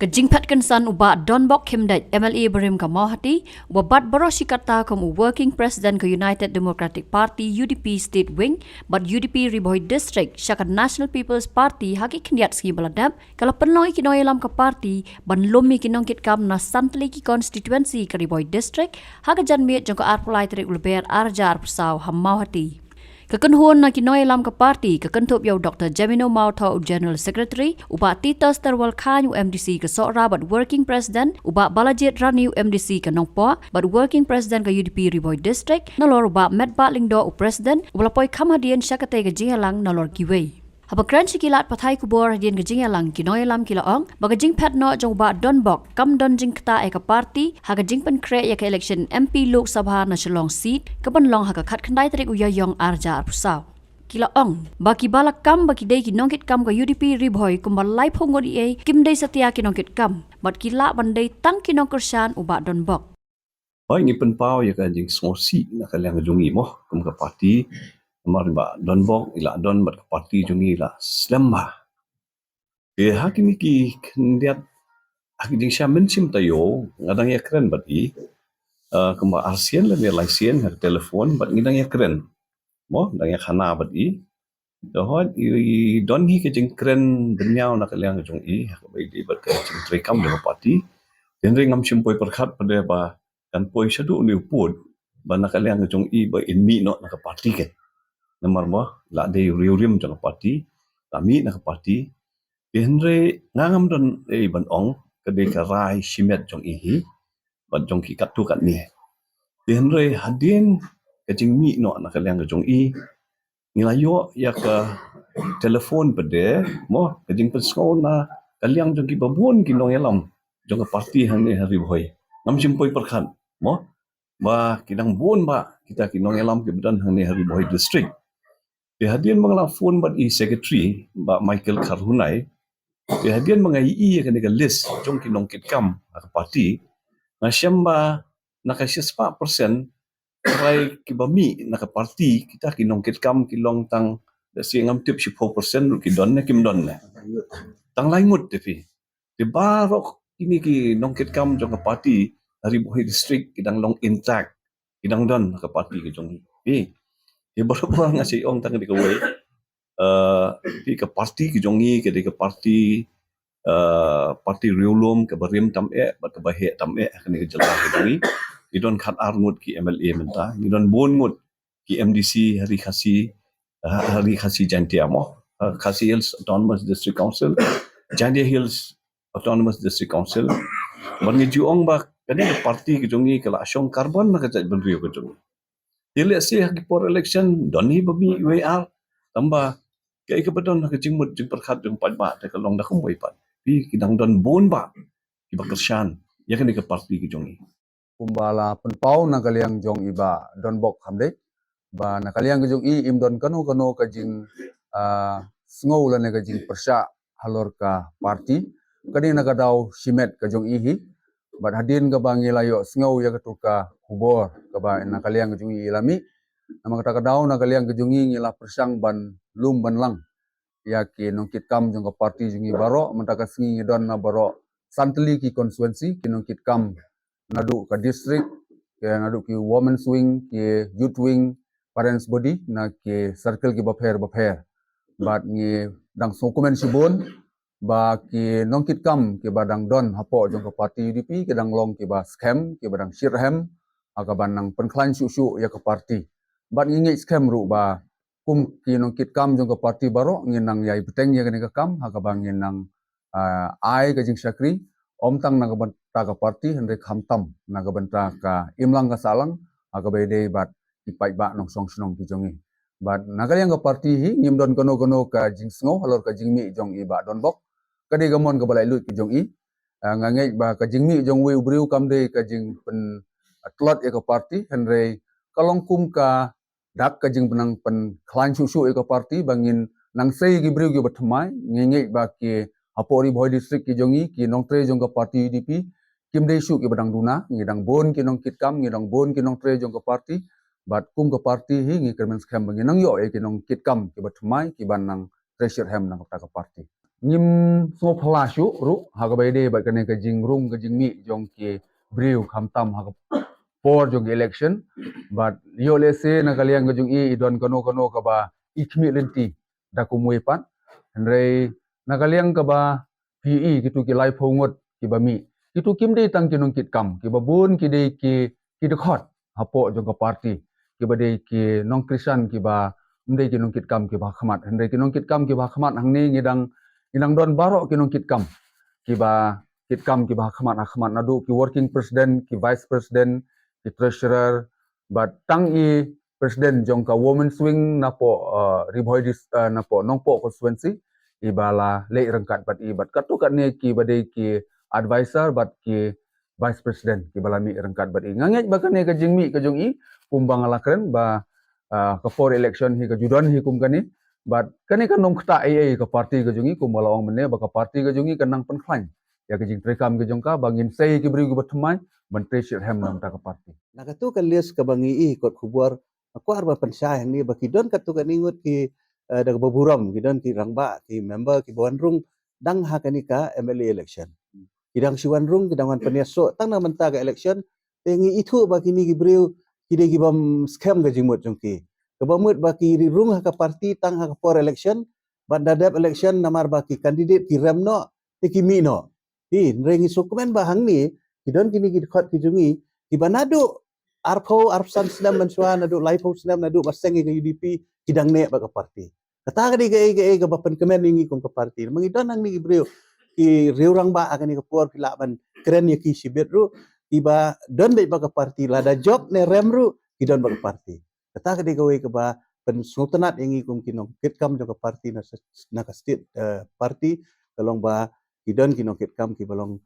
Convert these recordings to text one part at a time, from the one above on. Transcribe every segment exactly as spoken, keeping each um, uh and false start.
Ka jingphet kynsan u Bah Donbok Khymdeit, M L A barim ka Mawhati, uba bat baroh shi katta kum u Working President ka United Democratic Party, U D P State Wing, bad U D P Ri Bhoi District sha ka National People's Party ha ki khyndiat sngi ba la dep, ka la pynlong ïa ki nongïalam ka party ban lum ïa ki nongkitkam na san tylli ki constituency ka Ri Bhoi District ha ka janmiet jong ka arphew lai tarik u Lber arhajar arphew saw ha Mawhati. Ka kynhun na ki nongïalam ka party ka kynthup ïa u Doctor Jemino Mawthoh, u General Secretary, u Bah Titus Terwal Chyne, u M D C ka Sohra bad Working President, u Bah Balajied Ranee, u M D C ka Nongpoh bad Working President ka U D P Ri Bhoi District, nalor u Bah Metbah Lyngdoh, u President, uba la poi kham hadien sha katei ka jingïalang nalor kiwei. Haba kren sha ki lad pathai khubor hadien ka jingïalang, ki nongïalam ki la ong ba ka jingphet noh jong u Bah Donbok kam don jingktah ïa ka party ha ka jingpynkhreh ïa ka election M P Lok Sabha na Shillong seat kaban long ha ka khatkhyndai tarik u Ïaïong arhajar arphew saw. Ki la ong ba kiba la kam ba ki dei ki nongkitkam ka U D P Ri Bhoi kumba laiphew ngut ïa kim dei satia ki nongkitkam bad ki lah ban dei tang ki nongkyrshan u Bah Donbok. Hooid, ngi pynpaw ïa ka jingsngewsih na ka liang jong ngi mo kum ka party. Namar ba Donbok i la don bad ka party jong ngi la slem bha. Te ha kine ki khyndiat, ha ki jingsha mynsiem taïew, nga dang ïakren bad i, eh, kumba arsien lane laisien ha ka telephone bad ngi dang ïakren. Mo, dang ïakhana bad i. Te hooid, i, i don hi ka jingkren bynñiaw na ka liang jong i ha kaba ïadei bad ka jingtrei kam jong ka party. Te hynrei ngam shym poi pyrkhat pat de ba kan poi shaduh une u pud ba na ka liang jong i ba in mih noh na ka party kein. Namar ba la dei u riewrim jong ka party, la mih na ka party. Te hynrei nga ngam don ei ban ong, ka dei ka rai shimet jong i hi bad jong ki katto katne. Te hynrei hadien ka jingmih noh na ka liang jong i, ngi la ïoh ïa ka telephone pat de mo, ka jingpynsngew na ka liang jong kiba bun ki nongïalam jong ka party hangne ha Ri Bhoi. Ngam shym poi pyrkhat mo ba ki dang bun bha kita ki nongïalam kiba don hangne ha Ri Bhoi District. Te hadien ba nga la phone bad i secretary, Bah Michael Kharhunai, te hadien ba nga ïohi ïa kane ka list jong ki nongkitkam ha ka party, nga shem ba na ka shispah percent trai kiba mih na ka party, kita ki nongkitkam ki long tang, da shi ngam tip shiphew percent ruh ki don ne kim don ne. Tang lai ngut te phi. Te baroh kine ki nongkitkam jong ka party ha Ri Bhoi District ki dang long intact, ki dang don ha ka party ka jong i. Te baroh ba nga sa ong tang kawei. Eh, te ka party ka jong i ka dei ka party, eh, party riewlum kaba rim tam eh bad kaba heh tam eh ha kane ka jylla ka jong i. Ngi don khat ar ngut ki M L A mynta, ngi don bun ngut ki M D C ha Ri Khasi, ha Ri Khasi Jaintia mo, ha Khasi Hills Autonomous District Council, Jaintia Hills Autonomous District Council. Bad ngi ju ong ba kane ka party ka jong i ka la shong karbon na ka jaitbynriew ka jong i. Te lehse ha ki por election don hi ba mih wei ar, tangba kaei kaba don ha ka jingmut jingpyrkhat jong paidbah te ka long da kumwei pat. Phi, ki dang don bun bha kiba kyrshan ïa kane ka party ka jong i. Kumba la pynpaw na ka liang jong i Bah Donbok Khymdeit ba na ka liang ka jong i im don kano kano ka jing, ah, sngew lane ka jingpyrshah halor ka party. Kane na ka daw shimet ka jong i hi. Bad hadien kaba ngi la ïohsngew ïa katu ka khubor kaba na ka liang ka jong i i la mih, namar kata ka daw na ka liang ka jong i ngi la pyrshang ban lum ban lang ïa ki nongkitkam jong ka party jong i baroh. Mynta ka sngi ngi don na baroh san tylli ki constituency ki nongkitkam, naduh ka district, ki naduh ki women's wing, ki youth wing, parents body, na ki circle kiba pher bapher. Bad ngi dang sngewkmen shibun ba ki nongkitkam kiba dang don hapoh jong ka party U D P ki dang long kiba skhem, kiba dang shitrhem ha kaban nang pynkhlaiñ shuh shuh ïa ka party. Bad ngi ngeit skhem ruh ba kum ki nongkitkam jong ka party baroh ngin nang ïai bteng ïa kane ka kam ha kaba ngin nang, ah, ai ka jingshakri ym tang na ka bynta ka party hynrei khamtam na ka bynta ka imlang ka sahlang ha kaba ïadei bad ki paidbah nongshong shnong ki jong i. Bad na ka liang ka party hi ngim don kano kano ka jingsngew halor ka jingmih jong i Bah Donbok. Ka dei ka mon kaba laitluid ka jong i. Ah, nga ngeit ba ka jingmih jong uwei u briew kam dei ka jingpyntlot ïa ka party hynrei ka long kum ka dak ka jingpynang pynkhlaiñ shuh shuh ïa ka party ba ngin nang sei ki briew kiba thymmai. Ngi ngeit ba ki hapoh Ri Bhoi District ki jong i, ki nongtrei jong ka party U D P kim dei shuh kiba dang duna. Ngi dang bun ki nongkitkam, ngi dang bun ki nongtrei jong ka party. Bad kum ka party hi ngi kyrmen skhem ba ngin nang ïoh ïa ki nongkitkam kiba thymmai kiban nang trei shitrhem na ka bynta ka party. ngim sngewphylla shuh ruh ha kaba ïadei bad kane ka jingrung ka jingmih jong ki briew khamtam ha ka por jong ki election. Bad ïoh lehse na ka liang ka jong i, i don kano kano kaba i khmih lynti da kumwei pat. Hynrei na ka liang kaba phi i, kitu ki laiphew ngut kiba mih, kitu kim dei tang ki nongkitkam, kiba bun ki dei ki, ki dkhot hapoh jong ka party, kiba dei ki nongkyrshan, kiba ym dei ki nongkitkam kiba ha khmat. Hynrei ki nongkitkam kiba ha khmat hangne ngi dang, ngi dang don baroh ki nongkitkam kiba kitkam kiba ha khmat ha khmat, naduh ki working president, ki vice president, ki treasurer, bad tang i president jong ka women's wing napoh, uh, Ri Bhoi dis-, uh, napoh Nongpoh constituency, iba la leit ryngkat bad i, bad katto katne kiba dei ki advisor bad ki vice president kiba la mih ryngkat bad i. Nga ngeit ba kane ka jingmih ka jong i, kumba nga la kren ba, ah, ka por election hi ka ju don hi kum kane. Bad kane kan ym ktah ei ei ka party ka jong i, kumba la ong mynne ba ka party ka jong i kan nang pynkhlaiñ ïa ka jingtrei kam ka jong ka, ba ngin sei ki briew kiba thymmai ban trei shitrhem na ka bynta ka party. Na katu ka list kaba ngi i kot khubor, nga kwah ban pynshai hangne ba ki don katto katne ngut ki, eh, da kaba burom, ki don ki rangbah, ki member kiba wan rung dang ha kane ka M L A election. Ki dang shu wan rung, ki dang wan pynïasoh tang na ka bynta ka election. Te ngi ithuh ba kine ki briew ki dei ki bym skhem ka jingmut jong ki. Kaba mut ba ki rung ha ka party tang ha ka por election, bad da dep election namar ba ki candidate ki rem noh, te ki mih noh. Hynrei ngi sngewkmen ba hangne ki don kine ki dkhot ki jong i, kiba naduh arphew, arphew san snem mynshuwa, naduh laiphew snem, naduh ba seng ïa ka U D P, ki dang neh bad ka party. Kata ka dei kaei kaei kaba pynkmen ïa ngi kum ka party. Namar ngi don hangne ki briew, ki riew rangbah ha kane ka por, ki lah ban kren ïa ki shibit ruh, kiba don beit bad ka party, lada jop ne rem ruh ki don bad ka party. Kata ka dei kawei kaba pynsngewtynnat ïa ngi kum ki nongkitkam jong ka party na s-, na ka state, eh, party, ka long ba ki don ki nongkitkam kiba long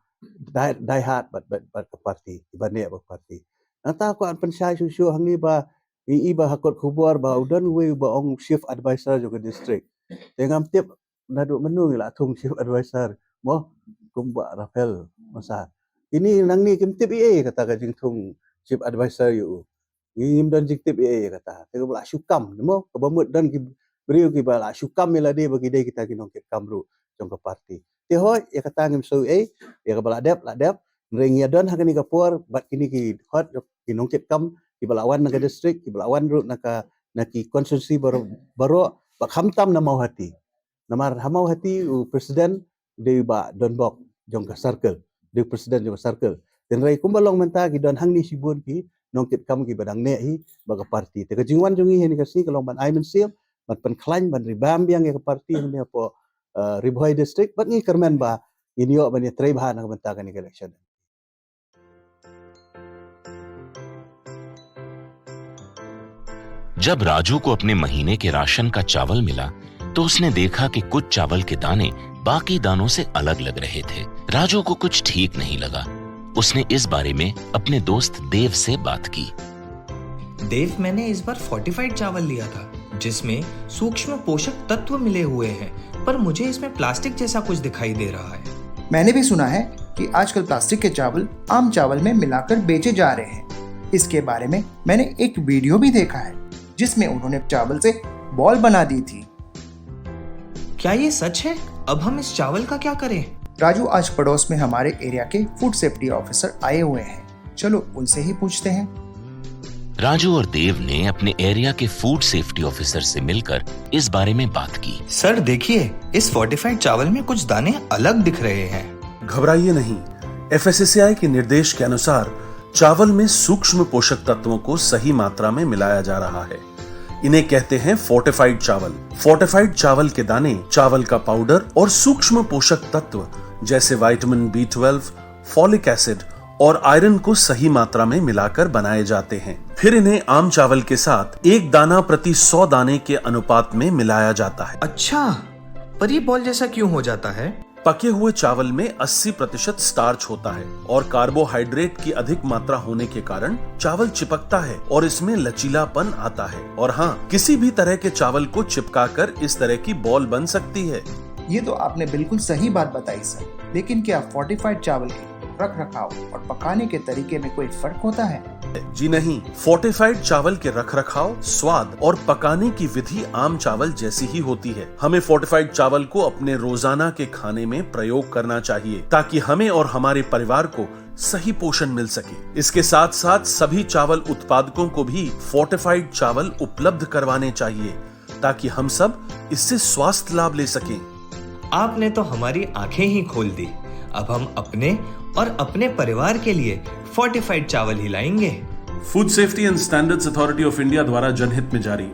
die, die hard bad, bad, bad ka party, kiba neh bad ka party. Nangta kwah pynshai shuh shuh hangne ba i, i ba ha kot khubor ba u don uwei uba ong chief advisor jong ka district. Te ngam tip naduh mynno ngi la thung chief advisor, mo, kum Bah Raphael Masa. Kine nangne kim tip ei ei kata ka jingthung chief advisor ïa u. Ngi ngim don jingtip ei ei kata. Te kaba la shu kam, mo, kaba mut don ki briew kiba la shu kam ïa lade ba ki dei kita ki nongkitkam ruh jong ka party. Te hooid, ïa kata ngim shu ei, ïa kaba la dep, la dep. Hynrei ngi ïa don ha kane ka por bad kine ki dkhot, ki nongkitkam kiba la wan na ka district, kiba la wan ruh na ka, na ki constituency baroh, baroh, bad khamtam na Mawhati. Namar ha Mawhati u president dei Bah Donbok jong ka circle, dei president jong ka circle. Hynrei kumba long mynta ki don hangne shibun ki nongkitkam kiba dang neh hi bad ka party. Te ka jingwan jong ngi ha kane ka sngi ka long ban ai mynsiem, ban pynkhlaiñ, ban rebam biang ïa ka party hangne hapoh, eh, Ri Bhoi district, bad ngi kyrmen ba ngin ïoh ban ïatrei bha na ka bynta kane ka election. जब राजू को अपने महीने के राशन का चावल मिला, तो उसने देखा कि कुछ चावल के दाने बाकी दानों से अलग लग रहे थे। राजू को कुछ ठीक नहीं लगा। उसने इस बारे में अपने दोस्त देव से बात की। देव, मैंने इस बार फोर्टिफाइड चावल लिया था, जिसमें सूक्ष्म पोषक तत्व मिले हुए हैं, पर मुझे इसमें प्लास्टिक जैसा कुछ दिखाई दे रहा है। मैंने भी सुना है कि आजकल प्लास्टिक के चावल आम चावल में मिलाकर बेचे जा रहे हैं। इसके बारे में मैंने एक वीडियो भी देखा है, जिसमें उन्होंने चावल से बॉल बना दी थी। क्या ये सच है? अब हम इस चावल का क्या करें? राजू, आज पड़ोस में हमारे एरिया के फूड सेफ्टी ऑफिसर आए हुए हैं, चलो उनसे ही पूछते हैं। राजू और देव ने अपने एरिया के फूड सेफ्टी ऑफिसर से मिलकर इस बारे में बात की। सर, देखिए, इस फोर्टिफाइड चावल में कुछ दाने अलग दिख रहे हैं। घबराइए नहीं, एफएसएसएआई के निर्देश के अनुसार चावल में सूक्ष्म पोषक तत्वों को सही मात्रा में मिलाया जा रहा है। इन्हें कहते हैं फोर्टिफाइड चावल। फोर्टिफाइड चावल के दाने, चावल का पाउडर और सूक्ष्म पोषक तत्व जैसे vitamin B twelve, folic acid और आयरन को सही मात्रा में मिलाकर बनाए जाते हैं। फिर इन्हें आम चावल के साथ एक दाना प्रति सौ दाने के अनुपात में मिलाया जाता है। अच्छा, पर ये बॉल जैसा क्यों हो जाता है? पके हुए चावल में अस्सी प्रतिशत स्टार्च होता है और कार्बोहाइड्रेट की अधिक मात्रा होने के कारण चावल चिपकता है और इसमें लचीलापन आता है। और हाँ, किसी भी तरह के चावल को चिपकाकर इस तरह की बॉल बन सकती है। ये तो आपने बिल्कुल सही बात बताई सर, लेकिन क्या फोर्टिफाइड चावल के रख रखाव और पकाने के तरीके में कोई फर्क होता है? जी नहीं, फोर्टिफाइड चावल के रखरखाव, स्वाद और पकाने की विधि आम चावल जैसी ही होती है। हमें फोर्टिफाइड चावल को अपने रोजाना के खाने में प्रयोग करना चाहिए, ताकि हमें और हमारे परिवार को सही पोषण मिल सके। इसके साथ साथ सभी चावल उत्पादकों को भी फोर्टिफाइड चावल उपलब्ध करवाने चाहिए, ताकि हम सब इससे स्वास्थ्य लाभ ले सकें। आपने तो हमारी आंखें ही खोल दी। अब हम अपने और अपने परिवार के लिए फोर्टिफाइड चावल ही लाएंगे। Food Safety and Standards Authority of India द्वारा जनहित में जारी।